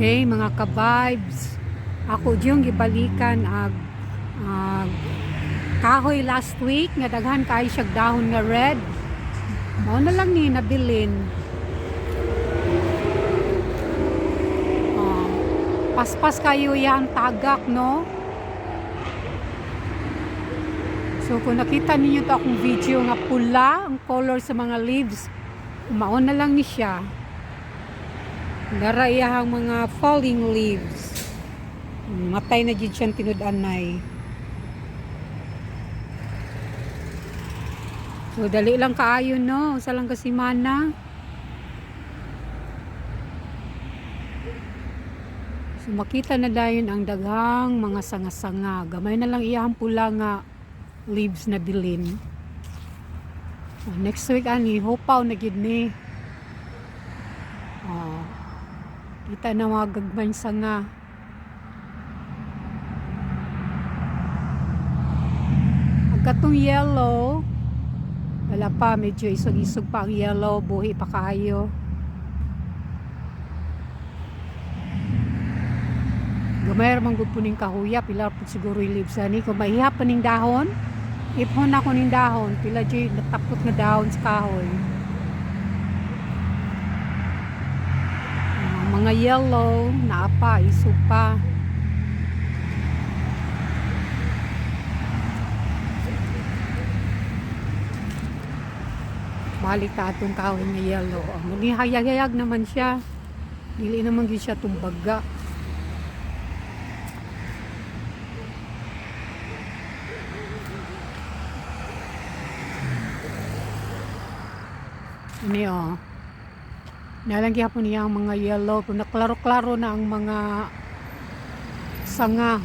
Okay, mga ka-vibes. Ako yung gibalikan ag ag kahoy last week nga daghan kaayo siya dahon nga red. Mao na lang ni nabilin. Oh, paspas kayo yan tagak, no? So kung nakita ninyo to akong video nga pula ang color sa mga leaves, mao na lang ni siya. Dara iyahang mga falling leaves. Matay na jud siyang tinud-anay. So dali lang kaayo, no, usa lang ka semana. So makita na dayon ang daghang mga sanga-sanga. Gamay na lang iyahang pula nga leaves na bilin. Oh, next week ani hupaw na gid ni. Oh, kita na mga gagmayng sanga. Ang katong yellow, wala pa, medyo isog-isog pa ang yellow, buhi pa kaayo. Gamay ra man gud po ning kahuya, pila po siguro yung leaves ani. Kung mahihap pa ning dahon, ipon ako ning dahon, pila jud natapot nga dahon sa kahoy. Ang mga yellow, naa pa, isog pa. Balik ta atong kahoy nga yellow. Ang hayag-hayag naman siya. Dili naman gyud siya tumbaga. Ini oh. Nalang gihapon niya ang mga yellow. Kung naklaro-klaro na ang mga sanga.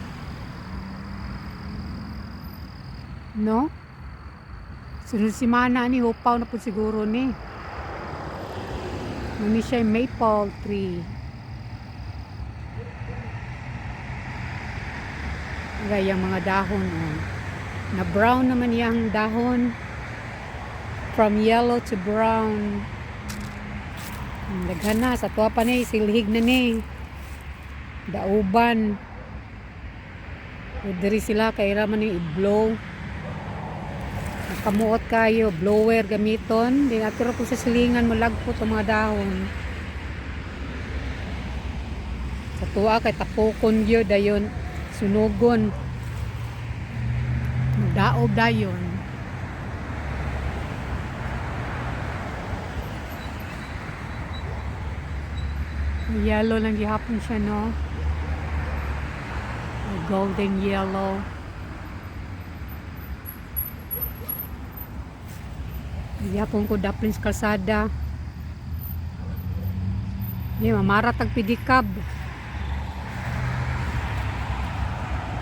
No? Sunod semana ni hupaw na po siguro ni. Muni siya yung maple tree. Gaya mga dahon oh. Na brown naman iyang dahon. From yellow to brown. Daghan na sa tuwa pa ni silhig na ni. Dauban. O diri sila kay ra man ni i-blow. Nakamuot kayo, blower gamiton. Di nato ra po sa silingan mo lagpot ang mga dahon. Sa tuwa kay tapokon gyud dayon sunugon. Daob dayon. Yellow lang gihapon siya, no? Golden yellow. Gihapon ko daplin sa kalsada. Di, mamarat ang pedicab.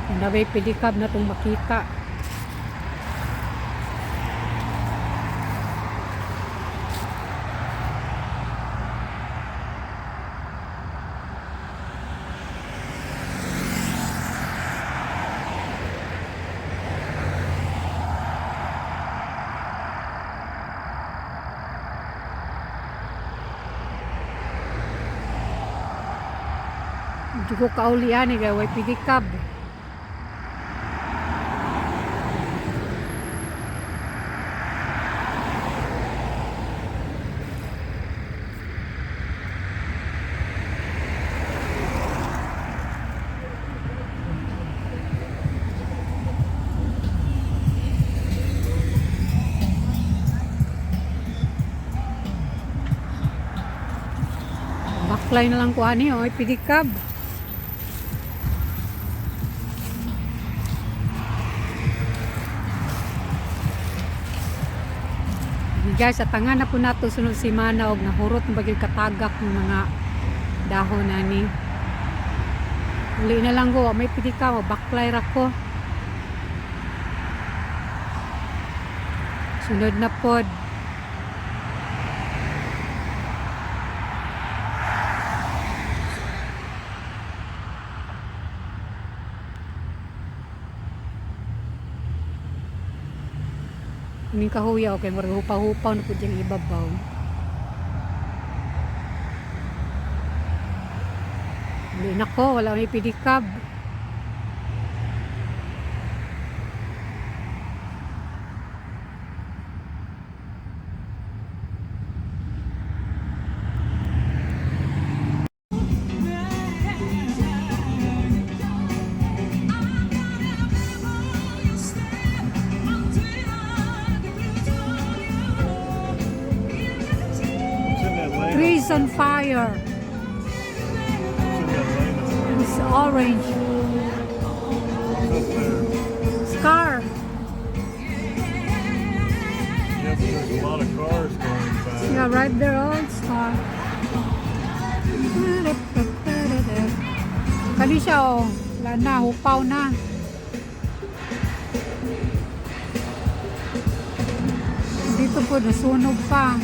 Kung naway pedicab na itong makita. Hindi ko kaulian eh, kaya way pedicab. Baklay na lang ko ani, oh, pedicab. Guys, at tanga na po nato sunod semana og nahurot ng bagay katagak ng mga dahon ani. Uli na lang ko, may pedicab, baklay ra ko. Sunod na pod. Ining kahuya, okay, murag hupaw-hupaw na pud yung ibabaw. Hindi nako, wala may pedicab. What's in that lane? Trees on fire. What's in that lane over there? It's orange. What's up there? Scar. Yeah, but there's a lot of cars going by. Yeah, right there, oh, it's car. Kani siya, oh. Wala na, hupaw na. Dito po, nasunog pa.